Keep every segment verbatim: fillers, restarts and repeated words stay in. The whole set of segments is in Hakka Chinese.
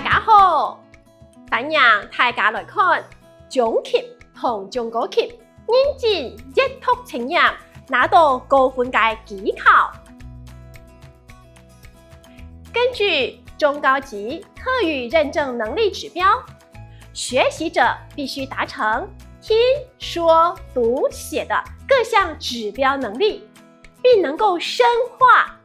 大家好，歡迎大家來看中級同中高級認證閱讀測驗拿到高分个技巧。根據中高級客語認證能力指標，學習者必須達成聽、說、讀、寫的各項指標能力，並能夠深化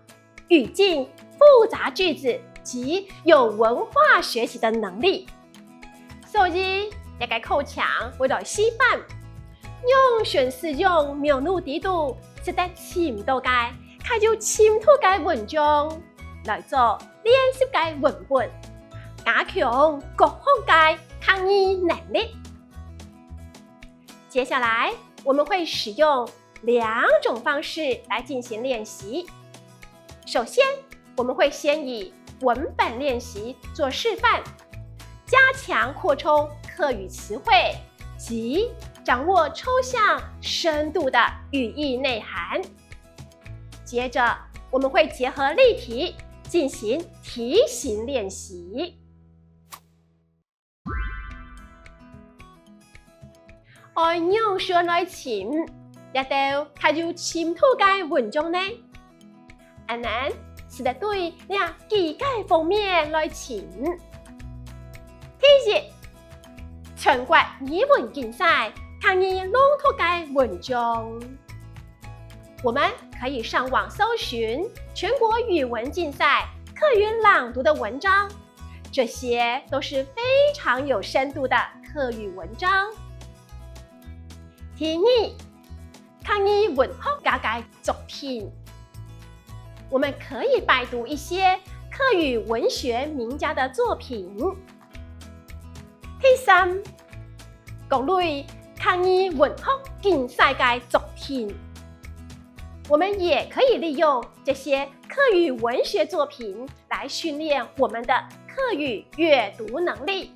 語境、複雜句子及有文化學習的能力。所以，這个課程會來示範，仰般使用網路裡肚實在尋到个，較有深度个文章，來做練習个文本，加強各項个客語能力。接下來，我們會使用兩種方式來進行練習。首先，我們會先以文本練習做示範，加強擴充客語詞彙及掌握抽象深度的語義內涵。接著，我們會結合例題進行題型練習。 愛仰般來尋這兜較有深度个文章呢？恁樣，就得對這幾个方面來尋。第一，全國語文競賽客語朗讀个文章。我們可以上網搜尋全國語文競賽客語朗讀的文章， 這些都是非常有深度的客語文章。第二，客語文學家个作品。我們可以拜讀一些客語文學名家的作品。第三，各類客語文學競賽个作品。我們也可以利用這些客語文學作品來訓練我們的客語閱讀能力。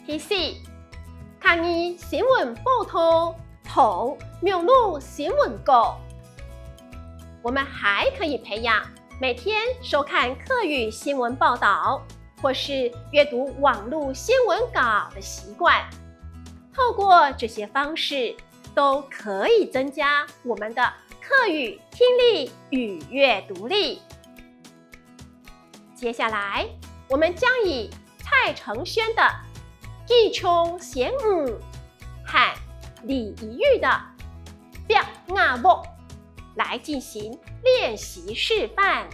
第四，客語新聞報導同網路新聞稿。我們還可以培養每天收看客語新聞報導，或是閱讀網路新聞稿的習慣。透過這些方式，都可以增加我們的客語聽力與閱讀力。接下來，我們將以蔡承軒的《舉銃先舞》和李怡玉的《壁瓦屋》來進行練習示範。